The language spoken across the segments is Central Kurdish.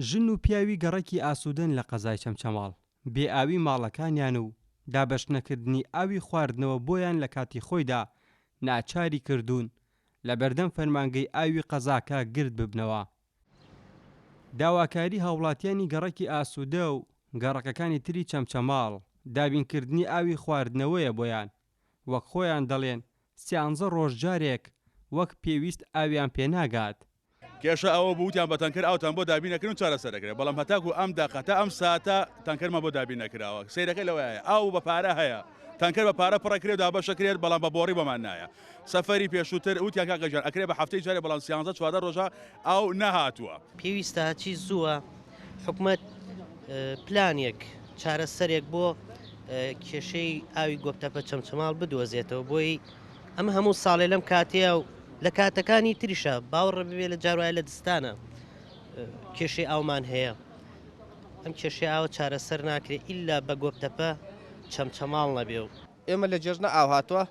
ژن و پیاوی گەڕەکی ئاسوودەن لە قەزای چەمچەماڵ، بێ ئاوی ماڵەکانیان و دابەشنەکردنی ئاوی خواردنەوە بۆیان لە کاتی خۆیدا ناچاری کردوون لەبەردەم فەرمانگەی ئاوی قەزاکە گرد ببنەوە. داواکاری هاوڵاتیانی گەڕەکی ئاسوودە و گەڕەکەکانی تری چەمچەماڵ، دابینکردنی ئاوی خواردنەوەیە بۆیان، وەک خۆیان دەڵێن سیانزە ڕۆژ جارێک وەک پێویست ئاویان پێناگات. کێشە ئەوە بوو وتیان بە تەنکەر ئاوتان بۆ دابین ئەکرێن و چارەسەر ئەکرێت، بەڵام هەتاکو ئەم دەق هەتا ئەم ساتە تەنکەرمان بۆ دابین نەکراوە، سەیرەکە لەوەیە ئاو بە پارە هەیە تەنکەر بە پارە پڕ ئەکرێت و دابەش ئەکرێت بەڵام بە بۆڕی بۆمان نایە، سەفەری پێشووتر وتیان کاکە گیان ئەکرێ بە هەفتەی جارێ بەڵام سیانزە 14 ڕۆژە ئاو نەهاتووە. پێویستە هەرچی زووە حکومەت پلانێک چارەسەرێک بۆ کێشەی ئاوی گۆپتەپە چەمچەماڵ بدۆزێتەوە بۆی ئەم هەموو ساڵێ لەم کاتەیە و لە کاتەکانی تریشە باوەڕە ببێ لە جاروایە لە دستانە کێشەی ئاومان هەیە ئەم کێشەی ئاوە چارەسەر ناکرێت ئیلا بە گۆپتەپە چەمچەماڵ نەبێ و. ئێمە لە جێژنە ئاو هاتووە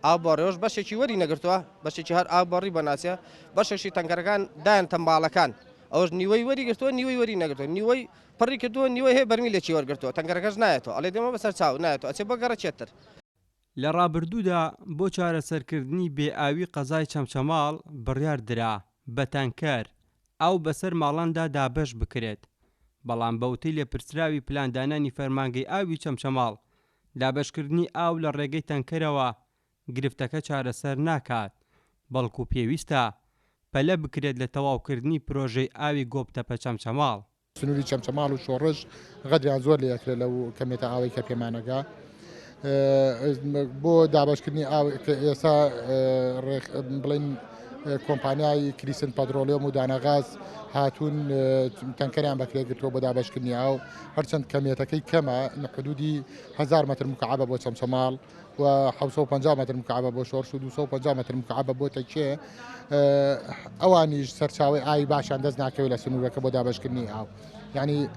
ئاو بۆڕێوەش بەشێکی وەری نەگرتووە بەشێکی هەر ئاو بۆڕی بۆ ناچێ بەشێکی تەنکەرەکان دایان تەمباڵەکان ئەوەش نیوەی وەری گرتووە نیوەی وەری نەگرتووە نیوەی پڕی کردووە نیوەی هەیە بەرمیلێکی وەرگرتووە تەنکەرەکەش نایەتەوە ئەڵێ دێمەوە بەسەر چاو نایەتەوە ئەچێ بۆ گەڕەکێتر. لە ڕابردوودا بۆ چارەسەرکردنی بێ ئاوی قەزای چەمچەماڵ بڕیار درا بە تانکەر ئاو بەسەر ماڵاندا دابەش بکرێت، بەڵام بەوتەی لێپرسراوی پلاندانانی فەرمانگەی ئاوی چەمچەماڵ، دابەشکردنی ئاو لە ڕێگەی تەنکەرەوە گرفتەکە چارەسەر ناکات، بەڵکو پێویستە پەلە بکرێت لە تەواوکردنی پرۆژەی ئاوی گۆپتەپە چەمچەماڵ. سنووری چەمچەماڵ و شۆڕش غەدریان زۆر لێ ئەکرێت لەو کەمێتە ئاوەی کە پێمانەگا بۆ دابشکردنی ئاو کە ئێستا بڵین کۆمپانیای کریسن پەترۆلیۆم و دانەغاز هاتوون تەنکەریان بەکرێ گرتووە بۆ دابشکردنی ئاو هەرچەند کەمێتەکەی کەمە حدودی 1000 متر مکعبە بۆ چەمچەماڵ و 750 متر مکعبە بۆ شۆرش و 250 متر مکعبە بۆ تەکێ ئەوانیش سەرچاوی ئاوی باشیان دەست ناکەوێت لە سنوورەکە بۆ دابشکردنی ئاو یعنی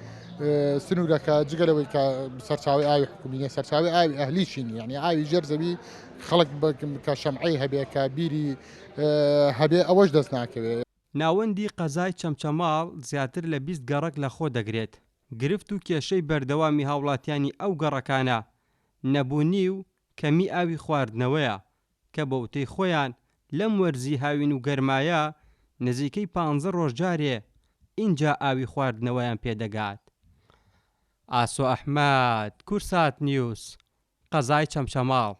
سنوورەکە جگە لەوەی کە سەرچاوی ئاوی حکومینە سەرچاوی ئاوی ئەهلیشین یعنی ئاوی ژێر زەوی خەڵک کە شەمعی هەبێ کە بیری هەبێ ئەوەش دەست ناکەوێت. ناوەندی قەزای چەمچەماڵ زیاتر لە 20 گەڕەک لەخۆ دەگرێت، گرفت و کێشەی بەردەوامی هاوڵاتیانی ئەو گەڕەکانە نەبوونی و کەمی ئاوی خواردنەوەیە کە بەوتەی خۆیان لەم وەرزی هاوین و گەرمایە نزیکەی پانزە ڕۆژ جارێ ئینجا ئاوی خواردنەوەیان پێدەگات. ئاسۆ ئەحمەد، کوردسات نیوز، قەزای چەمچەماڵ.